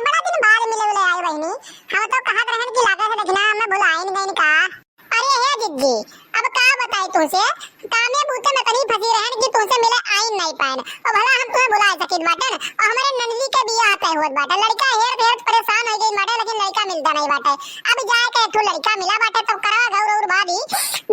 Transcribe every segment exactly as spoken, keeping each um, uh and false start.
बड़ा दिन बाद मिले उले आए बहिनी। हम तो कहत रहन कि लागत है दखिनहा हमें भुलाइन गइन का। अरे हे जिज्जी, अब का बताई तुहसे, कामे बूते में इतनी फंसी रहन कि तुहसे मिले आइन नाहीं पाएन। और भला हम तुहें भुलाए सकित बाटेन? और हमरे ननदी के बियाह तय होत बाटे, लड़का हेरत हेरत परेशान होइ गइन बाटे, लेकिन लड़का मिलता नाहीं बाटे। अब जाए के एक ठो लड़का मिला बाटे, तब करवा गौर और बादी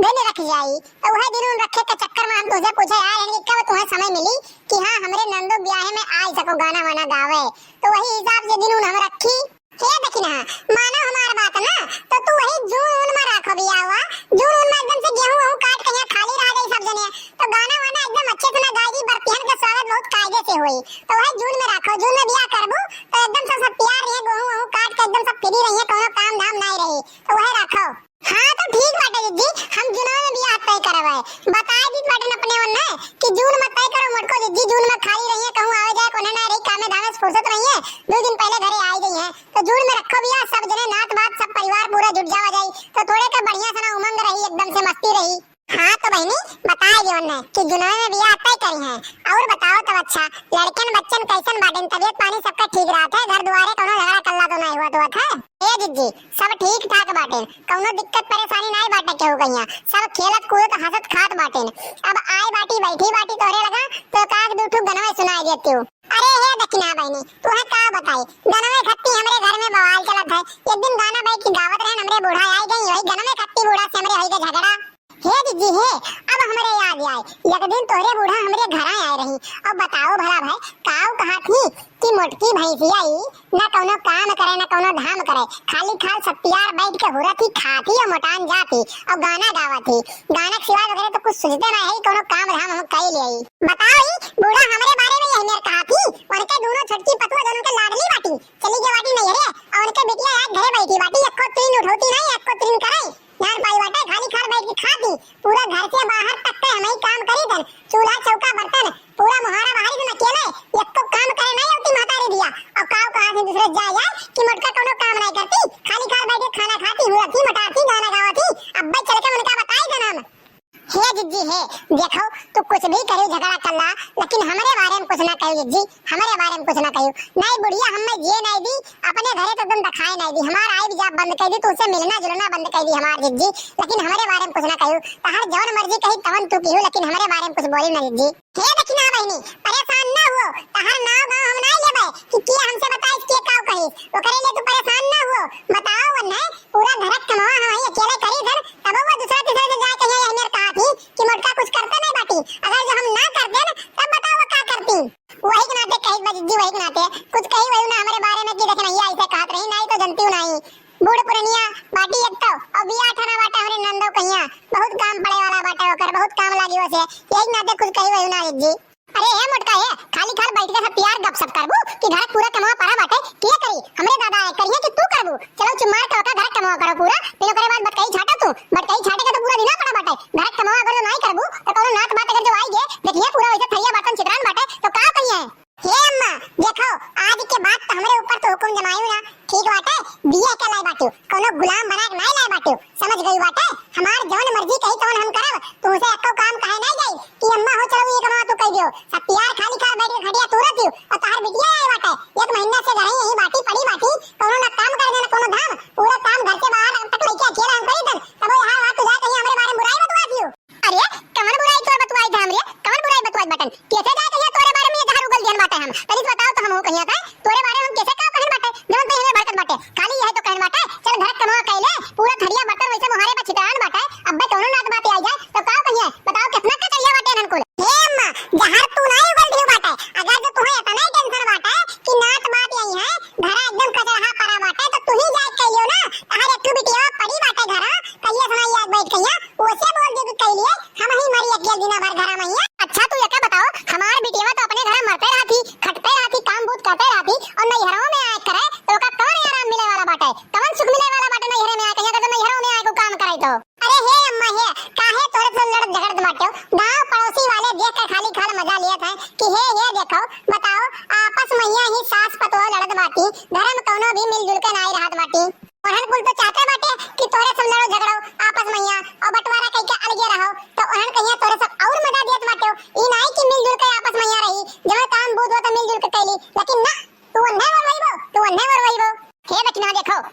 दिन रख जाई। तो वह दिन उन रखे के चक्कर में हम तुहसे पूछे आए रहन कि कब तुहें समय मिली कि हाँ, हमरे ननदो बियाहे में आइ सको गाना वाना गावे। तो वही हिसाब से दिन उन हम रखी। हे दखिनहा, मानो हमार बात ना, तो तू वही जून उन में राखो बियाह हुआ। जून उन में एकदम से गेहूं वहूं काट के यहाँ खाली रह गई सब जने, तो गाना वाना एकदम अच्छे से ना गाएगी, बरतिहन के स्वागत बहुत कायदे से होई। तो वही जून में राखो, जून में बियाह करबू तो एकदम सब, सब तैयार रहिए, गेहूं वहूं काट के एकदम सब फ्री रहिए, कोनो काम धाम नाहीं रही, तो वही राखो। हाँ तो ठीक बाटे जिज्जी, हम जूनवे में बियाह तय करब है। बताए दीत बाटेन अपने ओन्हे कि जून में तय करो मोटको जिज्जी, जून में खाली रहिए, कहूँ आवे जाए कोनो ना रही, कामे धामे से फुर्सत रहिए, दो दिन पहले घरे आइ गई है। तो जून में रखो बियाह, सब जने नात बात सब परिवार पूरा जुट जावा जाई, तो थोड़े का बढ़िया से ना उमंग रही, एकदम से मस्ती रही। हाँ तो बहिनी, बताए दीत बाटेन कि जूनवे में बियाह तय करी है। और बताओ तब अच्छा, लड़कन बच्चन कैसन बाटेन, तबियत पानी सबका ठीक रहत है, घर दुआरे कोनो झगड़ा कल्ला तो नाहीं हुआ तो है? ए जिज्जी, सब ठीक ठाक बाटेन, कौनो दिक्कत परेशानी नाहीं बाटे केहू कहिया, सब खेलत कूदत हंसत खात बाटेन। अब आए बाटी बैठी बाटी तोहरे लगा तो एक आध दू ठो गनवे सुनाए देती हूँ। अरे हे दखिनहा बहिनी, तुहे का बताई, गनवे खत्ती हमरे घर में बवाल चलत है। एक दिन गाना बाई की गावत रहन, हमरे बूढ़ा आइ गई, वही गनवे खत्ती बूढ़ा से हमरे होइ गए झगड़ा। हे जिज्जी हे, अब हमरे याद आए, एक दिन तोहरे बूढ़ा हमरे घर आए रही, अब बताओ भला भाई, काऊ कहा थी कि मोटकी भैंसिया ई ना कौनो काम करे, ना कौनो धाम करे, खाली खाल सत्तियार बैठ के हुरत ही खात ही और मोटान जात ही और गाना गावत ही। गाना के सिवाय वगैरह तो कुछ सुझते ना है, कौनो काम धाम हम कई ले आई। बताओ ई बूढ़ा हमरे बारे में यही मेर कहा थी, उनके दोनों छोटकी पतुआ जो उनके लाडली बाटी, चली गई बाटी नैहरे, और उनके बिटिया आज घरे बैठी बाटी, एको तीन उठौती नहीं, एको तीन करे। जान पाई बाटे, खाली खाल बैठ के खाती, पूरा घर से बाहर तक के हमही काम करी दन, चूल्हा चौका बर्तन, पूरा मोहारा बाहरी से अकेले, एको काम करे नहीं आवती महतारी दिया। और काऊ कहा थी दूसरे जा जाए कि मोटका कोनो काम नहीं करती, खाली खाल बैठ के खाना खाती, हुरत ही मोटाती, गाना गावती। अब्बे चल के उनका बताई दन हम। हे जिज्जी हे, देखो, तू कुछ भी करियो झगड़ा कल्ला, लेकिन हमरे बारे में कुछ ना कहियो जिज्जी, हमरे बारे में कुछ ना कहियो। नहीं बुढ़िया हमें जिए नहीं दी, अपने घरे तो तुम दिखाए नहीं दी, हमार आइब जाब बंद कर दी, तुमसे मिलना जुलना बंद कर दी हमार जिज्जी, लेकिन हमरे बारे में कुछ ना कहियो। तहार जौन मर्जी कही तवन तू किहो, लेकिन हमरे बारे में कुछ बोली ना जिज्जी। हे दखिनहा बहिनी, परेशान ना हुओ, तहार नाव गाँव हम नहीं लेबे कि के हमसे बताइस के काऊ कहिस, ओकरे लिए तू परेशान ना हुओ। बताओ वन्हे, पूरा घर के कमवा हम ही अकेले करी धन, तब वो दूसरा तीसरा से जाए कहिए यही मेर कहा थी कि मोटका कुछ करते नहीं बाटी, अगर जो हम ना कर देन तब बताओ वो का करती। वही के नाते कही बा जिज्जी, वही के नाते कुछ कही वही ना हमरे बारे में कि देख नहीं ऐसे कहत रही, नहीं तो जनती नहीं। बूढ़ पुरनिया बाटी एक तो, और बिया ठाना बाटे हमरे नंदो कहिया, बहुत काम पड़े वाला बाटे ओकर, बहुत काम लागी वैसे, यही नाते कुछ कही वही ना जिज्जी। अरे ए मोटका ए, खाली खाल बैठ के सब पियार गपशप करबू कि घर पूरा कमवा पड़ा बाटे, के करी? हमरे दादा ए करिए कि तू करबू? चलो चुप मार के ओका घर कमवा करो पूरा, फिर ओकरे बाद बतकही छाटो तू, बतकही छाटे के तो पूरा दिना पड़ा बाटे, घर कमवा अगर जो नाई करबू तो कोनो नात बात अगर जो आई गे, देखिए पूरा वैसे थरिया बर्तन छितरान बाटे तो का कहिए? हे अम्मा, देखो, आज के बाद तो हमरे ऊपर तो हुकुम जमायू ना, ठीक बाटे, बिया के लाई बाटू, कोनो गुलाम बना के नाई लाई बाटू, समझ गई बाटे, हमार जौन मर्जी कही तौन हम करब, तुमसे एको काम कहे नाई जाई कि अम्मा हो चलो ये कमवा तू कह दियो, सब पियार खाली खाल बैठ के खटिया तू रहती हो, और तहार बिटिया आई बाटे, एक महीना से घर ही यही बाटी पड़ी बाटी, कोनो ना काम कर देना कोनो धाम, पूरा काम घर से बाहर तक लेके अकेला हम करी दन, तब वो यहाँ बात तू जाए कहीं हमरे बारे में बुराई बतवा दियो। अरे, कवन बुराई तोर बतवाई धाम रे? कवन बुराई बतवाई बटन? कैसे जाए कहिया तोरे बारे में ये जहर उगल दिहन बाटे हम? तनी से बताओ तो हम हो कहिया का? तोरे बारे में हम कैसे का कहन बाटे? जवन पे हमें भड़कत बाटे। खाली यही तो कहन बाटे। चल घर कमवा कैले, पूरा थरिया बर्तन वैसे मोहारे पर छितरान बाटे। अब्बे कौनो नात बात आई जाए तो का कहिए? बताओ कितना कचरिया बाटे इनन कुल। हे अम्मा, जहर तू नहीं उगल दियो बाटे। अगर जो तुम्हें इतना ही टेंशन बाटे कि नात बात आई है, घरा एकदम कचरहा पड़ा बाटे, तो तू ही जाए कहियो ना। तहार एक ठो बिटिया पड़ी बाटे घरा, कहिए सुनाई याद बैठ कहिया, ओसे बोल दे कि कैलिए, हम ही मरी अकेल दिना भर घरा में हिया। अच्छा तू एका बताओ, हमार बिटिया तो अपने घरा मरते रहती, खटते रहती, काम बूत करते रहती और नैहरों में आए करे तो ओका कौन आराम मिले वाला बाटे, कौन सुख मिले वाला बाटे नैहरे में आए कहिया, अगर नैहरों में आए को काम करे तो। अरे हे अम्मा हे, काहे तोरे से लड़त झगड़त बाटे हो? गांव पड़ोसी वाले देख के खाली खाल मजा लेत हैं कि हे हे देखो, बताओ, आपस में यहाँ ही सास पतोह लड़त बाटी, घर में कौनो भी मिलजुल के नाई रहत बाटी। ओहन कुल तो चाहते बाटे कि तोरे से लड़ो झगड़ो आपस में यहाँ और बंटवारा कई के अलगे रहो, तो ओहन कहिया तोरे सब और मजा देत बाटे हो। ई नाई कि मिलजुल के आपस में यहाँ रही, जब काम बूत हो तो मिलजुल के कैली, लेकिन ना, तू अन्हे बोल रही हो, तू अन्हे बोल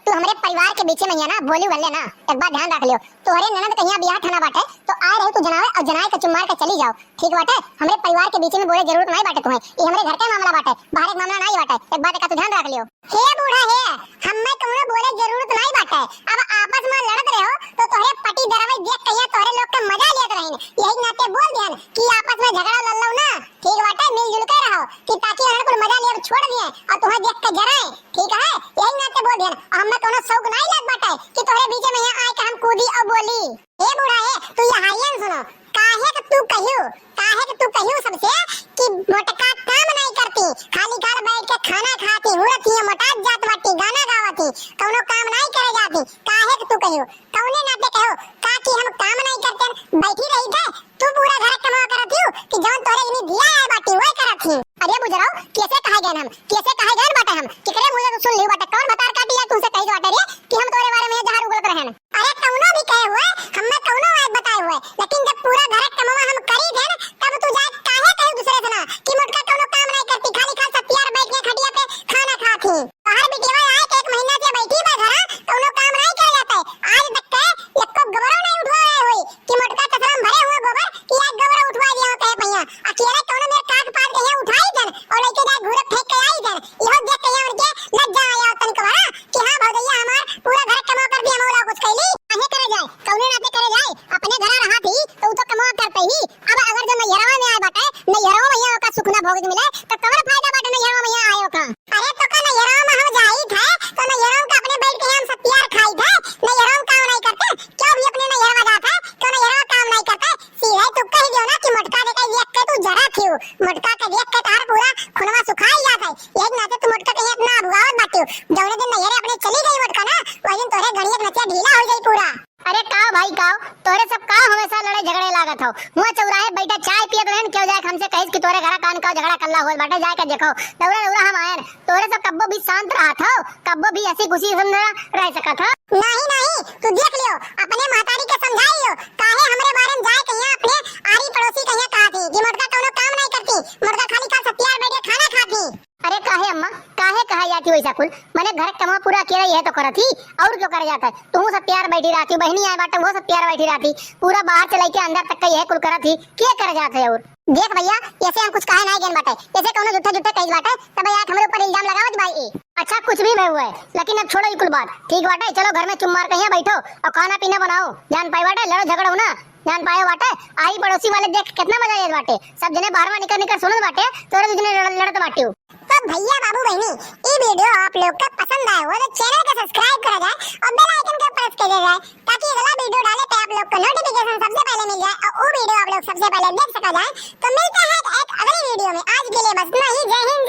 तू हमरे परिवार के बीचे में हियाँ ना बोली उगल ले ना, एक बात ध्यान रख लियो। तोहरे ननद कहिया बियाह ठाना बाटे, तो आए रहे तू जनावे और जनाए के चुम्मार के चली जाओ, ठीक बाटे? हमरे परिवार के बीचे में बोले जरूरत नाई बाटे तुम्हें, ये हमरे घर के मामला बाटे, बाहर के मामला नाई बाटे, एक बात का तू ध्यान रख लियो। हे बूढ़ा हे, हम्मे कौनो बोले जरूरत नाई बाटे। अब आपस में लड़त रहो तो तोहरे पटी दरवाई देख कहिया तोहरे लोग के मजा लेत रहीन, यही नाते बोल दिहन कि आपस में झगड़ा लड़ लो ना, ठीक बाटे? मिलजुल के रहो कि ताकि उन्हन कुल मजा लेब छोड़ दिए और तुम्हें देख के जराए, ठीक है? यही नाते बोल दिहन। और हम्मे कौनो शौक नाई लग बाटे कि तोहरे बीचे में यहाँ आए के हम कूदी और बोली। ए बूढ़ा ए, तू ये हारियन सुनो, काहे के तू कहियो, काहे के तू कहियो सबसे कि मोटका काम नाई करती, खाली घर बैठ के खाना खाती, उड़त ही मोटा जात बाटी, गाना गावती, कौनो काम नाई करे जाती, काहे के तू कहियो? कौने नाते कहो का कि हम काम नाई करते, बैठी रही थे, तू पूरा घर कमा करत हियो कि जौन तोरे इनी दिया है बाटी, वही करत ही। अरे बुजराव, कैसे कहे गए हम, कैसे कहे गए बाटे हम, केकरे मुँह से तू सुन लियो बाटे, कौन भतार काटी है तुमसे कही बाटे रे कि हम तोरे बारे में जहर उगलत रहन? अरे कौनो भी कहे हुए, हमें कौनो बात बताए हुए, लेकिन जब पूरा घर कमवा हम करी थे न, तब तू जाए काहे कहे दूसरे से ना कि मोटका कौनो काम नहीं करती, खाली खाल सत्यार बैठ के खटिया पे खाना खाती। तोहार बिटिया आए के एक महीना से बैठी बा घरा, कौनो काम नाई करे जाते। आज तक के एको गोबरो नाई उठवा रहे होई कि मोटका तसरा में भरे हुए गोबर कि आज गोबरो उठवा दिया हो कहे पहिया। अकेले कौनो मेरे काट पाट के यहाँ उठाई जन और लेके जाए घूरे फेंक के आई जन। इहो देख के यहाँ उनके लज्जा आया हो तनिक बड़ा कि हाँ भौजैया हमार पूरा घर कमा कर भी हम ओला कुछ कैली। काहे करे जाए, कौने नाते करे जाए, अपने घरा रहा थी तो उ तो कमा करते ही। अब अगर जो नैहरवा में आए बाटे, नैहरवा में यहाँ ओका सुख ना भोग मिले, तो कवन फायदा बाटे नैहरवा में यहाँ आए ओका? अरे तो का नैहरवा में हम जाई थे, तो नैहरवा का अपने बैठ के हम सत्यार खाई थे, नैहरवा में काम नहीं करते, क्यों भी अपने नैहरवा जात है, तो नैहरवा काम नहीं करते, सीधे तू कह दियो ना कि मोटका के देख के तू जरा थियो, मोटका के देख के तार पूरा खुनवा सुखाई जात है, यही नाते तू मोटका के इतना अभुआवत बाटियो, जौने दिन नैहरे अपने चली गई मोटका ना, वही दिन तोरे घड़िया के नचिया ढीला हो जाई पूरा। अरे काव भाई काव, तोरे सब काव हमेशा लड़े झगड़े लागत हो? हुआ चौराहे बैठा चाय पियत रहन, क्यों जाए हमसे कहिस कि तोरे घरा कान का झगड़ा कल्ला होत बाटे, जाए के देखो। दौड़ा दौड़ा हम आयन, तोरे सब कब्बो भी शांत रहत हो, कब्बो भी हंसी खुशी से ना रह सकत हो। नहीं नहीं, तू देख लियो, अपने महतारी के समझाइयो, काहे हमरे बारे में जाए कहिया अपने आरी पड़ोसी कहिया कहा थी कि मोटका कौनो काम नहीं करती, मोटका खाली का सत्यार बैठ के खाना खाती। अरे काहे अम्मा, काहे कहा जाती वैसा कुल? मने घर कमा पूरा अकेला यह तो करत ही, और क्यों करे जाता है? तू सब प्यार बैठी रहती, बहनी आए बाटे वो सब प्यार बैठी रहती, पूरा बाहर से लेके अंदर तक का यह कुल करत ही, क्या करे जात है और? देख भैया, ऐसे हम कुछ कहे नहीं गन बाटे, ऐसे कौनो झूठे झूठे कही बाटे, तब यार हमरे ऊपर इल्जाम लगावत भाई। अच्छा कुछ भी भय हुआ है, लेकिन अब छोड़ो ये कुल बात, ठीक बाटे? चलो घर में चुप मार के यहाँ बैठो और खाना पीना बनाओ, जान पाई बाटे, लड़ो झगड़ो ना। जान पाए बाटे, आरी पड़ोसी वाले देख कितना मजा आयत बाटे। सब जने बाहरवा निकर निकर सुनत बाटे, तोरे दू जने लड़-, लड़त बाटे। तो भैया बाबू बहनी, ई video आप लोग का पसंद आए हो तो channel के subscribe करा जाए और bell icon के press कर दिया जाए, ताकि अगला video डाले पे आप लोग को notification सबसे पहले मिल जाए और वो video आप लोग सबसे पहले देख सका जाए। तो मिलते हैं एक अगली video में, आज के लिए बस इतना ही। जय हिंद।